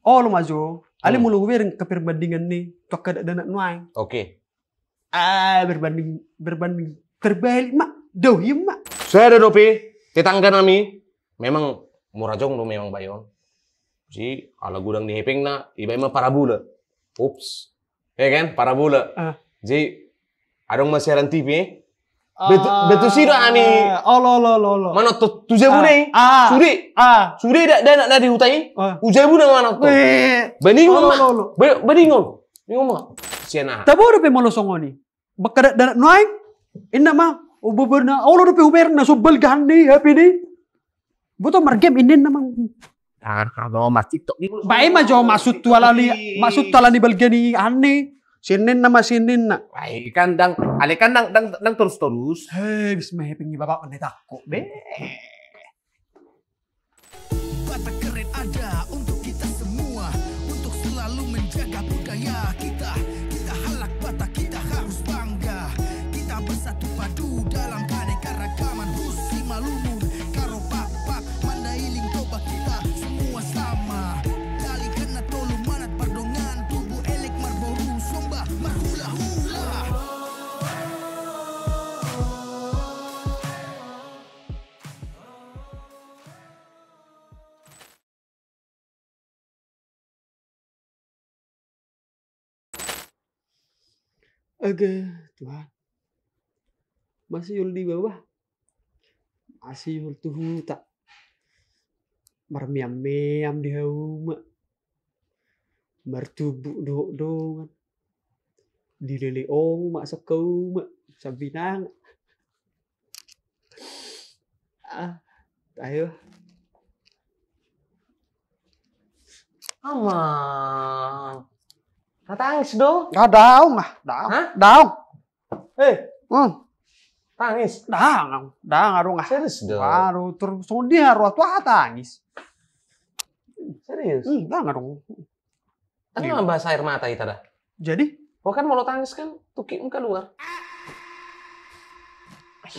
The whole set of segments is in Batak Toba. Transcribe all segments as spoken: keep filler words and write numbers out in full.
Olo ma jo. Alai molo hubereng angka perbandingan ni tu angka dakdanak nuaeng. Oke. Ah, berbanding, berbanding terbalik ma. Dao hian ma. Sada dope tetangga nami. Memang murajong do memang bayo on. Jadi ala godang ni hepengna, ibaen ma parabola. Ups. Ya kan, parabola. Ah. Jadi adong ma siaran T V, eh. Betu, betu si do ami. Olo, olo, olo, olo. Manonton tu jabuna i. Ah. Sude. Ah. Sude dakdanak na di huta i. Ah. Tu jabuna manonton. Baningon ma. Olo, olo. Baningon. Baningon ma. Sian aha. Tabo dope molo songon i. Angka dakdanak nuaeng. Inna ma. Olo dope hubereng na so balga ni H P ni. Boto margame inna ma. Baen ma jo maksud tu ala ni, maksud tu ala ni balga ni an ni. Sininna ma sininna. Ai kan ndang, alai kan ndang, ndang, ndang torus-torus. Hei, bis ma hepeng ni bapak ni takko be. Batak Keren ada untuk kita semua, untuk selalu menjaga budaya kita. Kita halak Batak, kita harus bangga. Kita bersatu padu dalam keanekaragaman. Hus Simalungun, Karo Pakpak, Mandailing, Toba, kita semua sama. Dalihan na tolu manat, pardonganan tubu, elek marboru, somba marhula-hula. Aga, Tuhan. Masihol di baba. Masihol tu huta. Marmeam-meam di hauma. Martubu dohot dongan. Dilele oma sangka uma. Sambinanga. Ah, ayo. Amang. Nga tangis do? Nga daong ah, daong. Hah? Daong. Eh. Hmm. Tangis? Daong, daong adong ah. Serius do? Waduh, terus songon dia roha tu aha tangis? Serius? Hmm, daong adong. Tangis ma bahasa air mata hita da. Jadi? Ho kan molo tangis kan tungkikmu kaluar.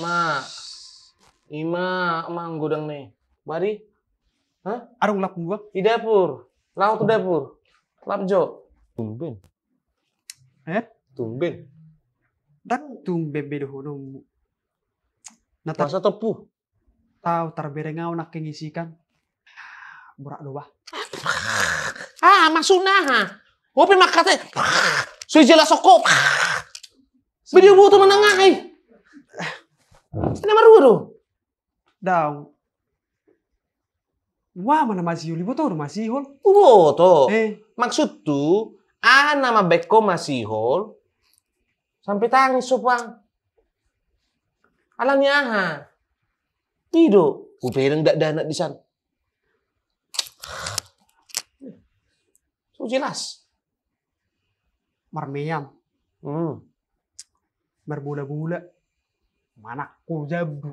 Ma, ima amang godang ni. Bari? Hah? Adong lap dua. Di dapur. Laho tu dapur. Lap jo. Tumben. Eh? Tumben. Ndang tumben be dohononmu. Masa topu? Tau, tarbereng au nangkin isi kan. Borat do bah. Ah, maksudna aha? Ho pe mangkatai. So jelas ho. Be diboto manang aha i. Ena marua do. Daong. Wa mana masihol, iboto do masihol. Uboto. Eh. Maksudhu, aha na mambaen ho masihol sampe tangis ho pang. Alani aha? I do, hubereng dakdanak di san. So jelas. Marmeam. Hmm. Marbola-bola. Manangko jambu.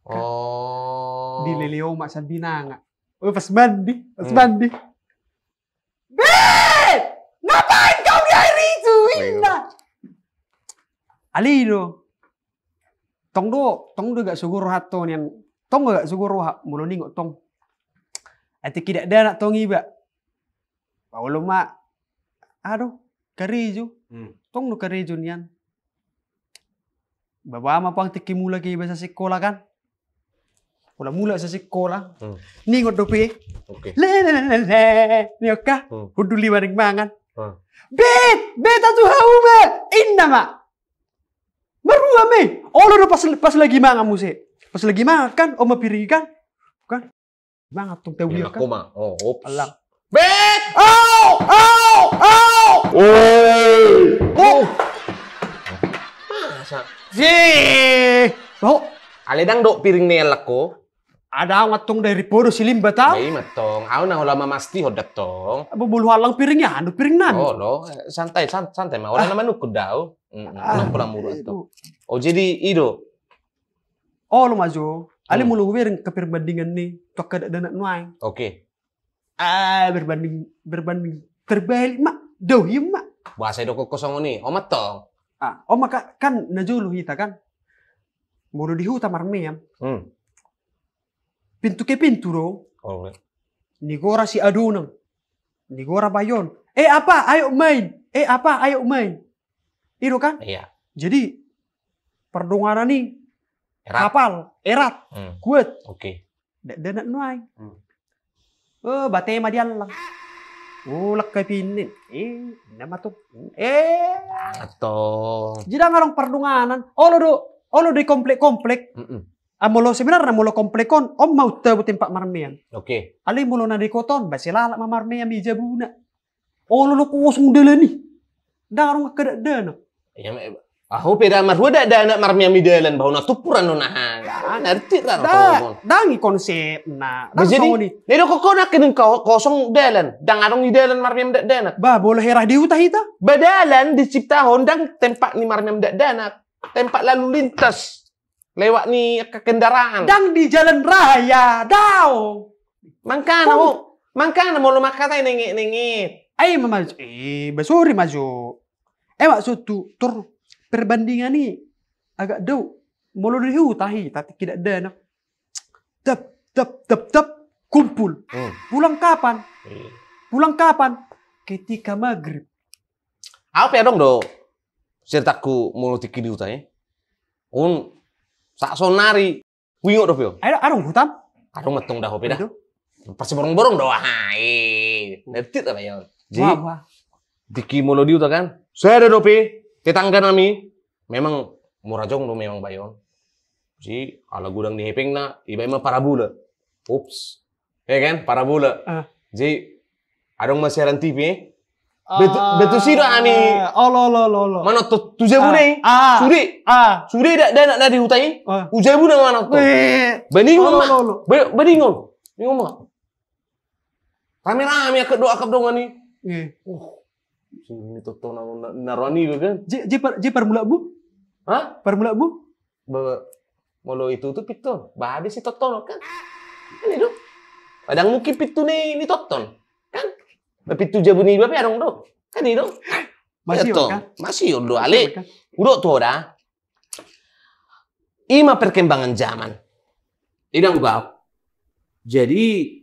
Oh. Dilele oma sambinanga. Oh, pas mandi, pas mandi. Be! Ngapain kau di air itu? Inna. Alai do. Tong do, tong do gak sogo roha tong nian. Tong gak sogo roha, molo ningot tong. Ai tingki dakdanak tong iba. Paolo ma. Aduh, karejo. Hmm. Tong do karejo nian. Baba ma pang tingki mulak iba sasikola kan. Mulak-mulak sasikola. Hmm. Ningot dope. Oke. Le, le, le, le, le. Ningot ka. Hmm. Hundul iba naeng mangan. Hmm. Bet, bet atu hauma. Inna ma. Marua me. Olo do pas, pas lagi mangan muse. Pas lagi mangan kan, oma piring kan. Kan. Mangan tong tau dia kan. Koma. Oh, ops. Alang. Bet! Au! Au! Au! Oi! Oh! Masa? Sih! Oh! Alai ndang do piring ni elak ho. Ada au nga tong dari podo silimba tau. Iya, ima tong. Au na holan mamastihon da tong. Abo bolu halang piring ya, anu piring nan. Oh, lo. Santai, san-, santai ma. Holan na manukun dau. Mm-mm. Ah, nang pola muru itu. Oh, jadi i do. Olo ma jo. Alai molo hubereng angka perbandingan ni tu angka dakdanak nuaeng. Oke. Ah, berbanding, berbanding terbalik ma. Dao hian ma. Boasa idokkon ho songon i? Oma tong. Ah, oma ka-, kan na jolo hita kan. Molo di huta marmeam. Hmm. Pintu ke pintu do. Olo. Nigora si adonang. Nigor bayon. Eh apa, ayo main. Eh apa, ayo main. I do kan? Iya. Jadi pardonganan i hapal, erat, kuat. Oke. Dakdanak nuaeng. Oh, bate ma diallang. Oh, lakka pinnin. Eh, nama tu. Eh. Atong. Jadi ndang adong pardonganan. Olo do, olo do i komplek-komplek. Molo sebenarna molo komplek on, on ma untabu tempat marmeam. Oke. Alai molo na di kota on, ba sai lalap ma marmeam i jabuna. Olo do kosong dalan i. Ndang adong angka dakdanak. Ahu pe da marhua dakdanak marmeam i dalan, ba hona tumpuran do na hanga. Ngerti ra? Ndang i konsepna. Ndang songon i. Na didok ho nangkin kosong dalan, ndang adong i dalan marmeam dakdanak. Ba molo hera di huta hita. Ba dalan diciptahon ndang tempat ni marmeam dakdanak. Tempat lalu lintas. Lewat ni angka kendaraan. Ndang di jalan raya, daong. Mangkana ho, mangkana molo mangkatai nenget-nenget. Ai ma majo, eh, ba sori majo. Eh, maksudhu, tor perbandingan i agak dao. Molo di huta hita tingki dakdanak. Tep, tep, tep, tep, kumpul. Pulang kapan? Pulang kapan? Ketika maghrib. Au pe adong do ceritangku molo tingki di huta i. On, saonari huingot dope on. Adong hutam? Adong mantong da ho pe da. Pasti borong-borong do aha i. Ngerti ra bayon. Jadi tingki molo di huta kan, sada dope tetangga nami. Memang mura jong do memang bayon. Jadi ala godang ni hepengna, ibaen ma parabola. Ups. Ya kan, parabola. Jadi adong ma siaran T V. Betu si do hami. Olo, olo, olo, olo. Manonton tu jabuna i. Sude. Sude dakdanak na di huta i. Tu jabuna manonton. Baningon ma. Baningon. Baningon ma. Rame-rame angka do angka dongan i. Ni tonton na roan i kan. Je parmulamu? Hah? Parmulamu? Molo itu tu pintu on. Ba habis i tonton kan. Kan i do. Padahal mungkin pintu ni tonton. Kan? Ba pintu jabu ni iba pe adong do. Kan i do. Masih on kan? Masih on do ale. Udo tu da. Ima perkembangan zaman. Idang gau. Jadi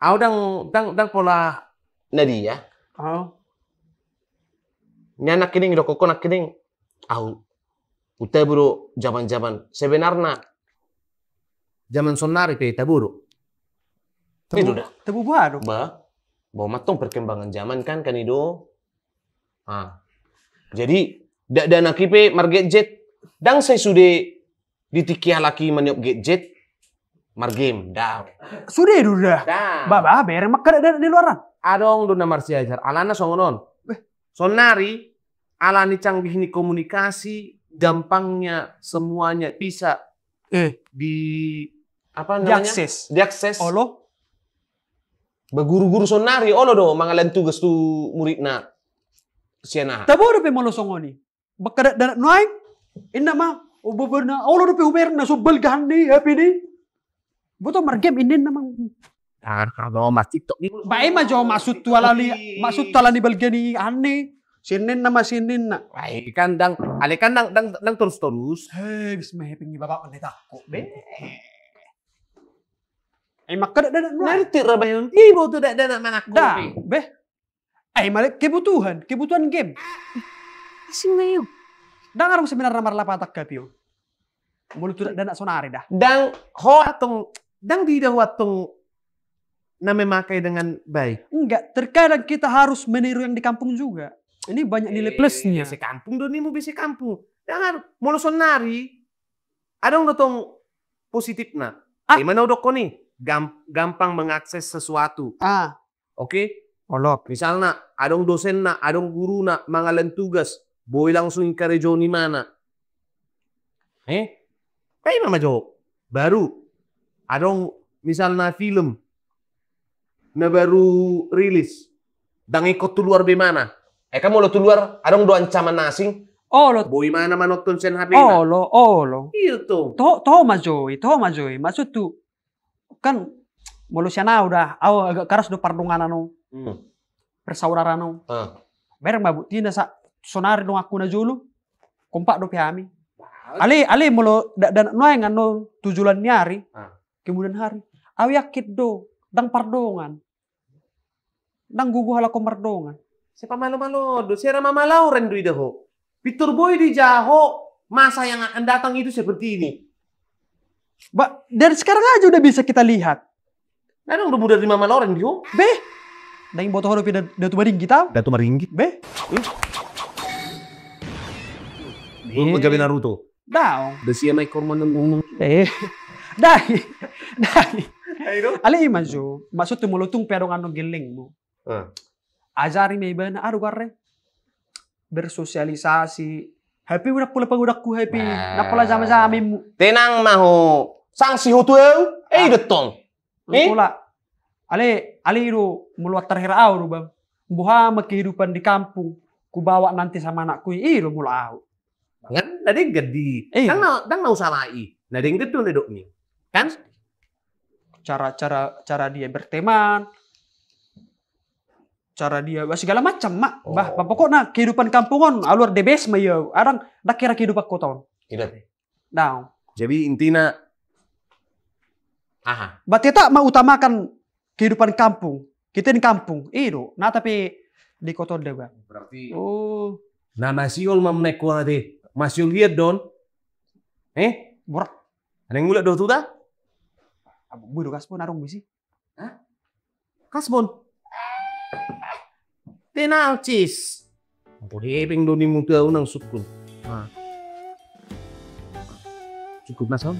au dang dang dang pola na dia. Ni anak ini ngido koko anak ini. Au. Uta buru zaman-zaman sebenarna. Zaman sonari pe taburu. Itu dah. Tabu buah do. Ba. Bahwa matong perkembangan zaman kan kan itu. Ah. Jadi dak dana kipe margadget dang sai sude di tingki halak i maniop gadget margame da. Sude do da. Ba ba bereng mangkadak di luaran. Adong do na marsiajar alana songon on. Sonari ala ni canggih ni komunikasi gampangnya semuanya bisa eh di apa namanya diakses. Diakses. Olo. Ba guru-guru sonari olo do mangalan tugas tu muridna. Sian aha. Tabo do pe molo songon i. Mangkadak danak nuaeng. Inna ma. O bobona olo do pe huberna so balga hande hape ni. Boto margame inna ma. Ar kado mas TikTok ni. Bae ma jo maksud tu alani maksud tu alani balga ni hande. Sininna ma sininna. Ai kan dang ale kan dang dang dang terus terus. Hei bis ma hepeng ni bapak mande takko be. Ai mangkadak danak nuaeng. Ngerti ra bayon tibo tu dak danak manakko be. Ai male kebutuhan, kebutuhan game. Asing na iyo. Dang adong sebenarna marlapatan hape on. Molo tu dak danak sonari da. Dang ho antong dang diida ho antong na memakai dengan baik. Enggak, terkadang kita harus meniru yang di kampung juga. Ini banyak nilai plusnya. Bese kampung do nimu bese kampung. Dang adong molo sonari adong do tong positifna. Ah. Ima na udokkon i gampang mengakses sesuatu. Ah. Oke? Olok. Misalna adong dosenna, adong guruna mangalan tugas, boi langsung i karejo ni mana. Eh? Paima ma jo. Baru adong misalna film na baru rilis. Dang ingkon tu luar be mana. Eh kan molo tu luar adong do ancaman asing. Olo. Boi mana manonton sian hape na. Olo, olo. Iyo to. To ma jo i, to ma jo i. Maksud tu kan molo sian au da au agak karas do pardonganan on. Persaudaraan on. Bereng ma buktina sa sonari donganku na jolo kompak dope hami. Ale ale molo dak danak nuaeng annon tu joloan ni ari kemudian hari au yakin do dang pardongan. Ndang gogo halak on mardongan. Sai pamalo-malo do, sai ra mamala oren do ida ho. Pintor boi dijaho masa yang akan datang itu seperti ini. Ba, dari sekarang aja udah bisa kita lihat. Nah, dong, udah mudah di mamala oren di ho. Be. Ndang boto ho dope da-, Datu Maringgit au. Datu Maringgit. Be. Lu gabe Naruto. Daong. Da sia mai kormon ngomong. Eh. Dai. Dai. Ayo. Ale ima jo, maksudku molo tung pe adong annon gellengmu. Ah. Ajari ma ibana, aduh garre. Bersosialisasi. Hape udah pola pagodangku hape. Nah. Nang pola jama-jama mu. Tenang ma ho. Sanksi ho tu au. Eh, ah. Detong. Eh? Pola. Ale, ale i do molo antar hera au do, Bang. Boha ma kehidupan di kampung. Kubawa nanti sama anakku i, i do molo au. Kan na denggan di. Iya. Kan na, kan na usaha i. Na denggan do na dok ni. Kan? Cara, cara, cara dia berteman. Cara dia, wah, segala macam, Mak. Bah, oh. Bah, pokokna kehidupan kampung on, alur the best ma ia. Adang, ndang kira kehidupan kota on. Tidak. Daong. Jadi intina, aha. Ba tetap ma utamakan kehidupan kampung. Kita di kampung. I do. Nah, tapi di kota on da, Bang. Berarti. Oh. Nah, na siol ma menek kona te. Masiol liat don. Eh? Borat. Ada yang ngulat do tu ta? Abu, bui do gas pun arung bisi. Hah? Kasbon. Tenang, cis. Anggo hepeng do nimu tu au nang sungkun. Ah. Cukup na son.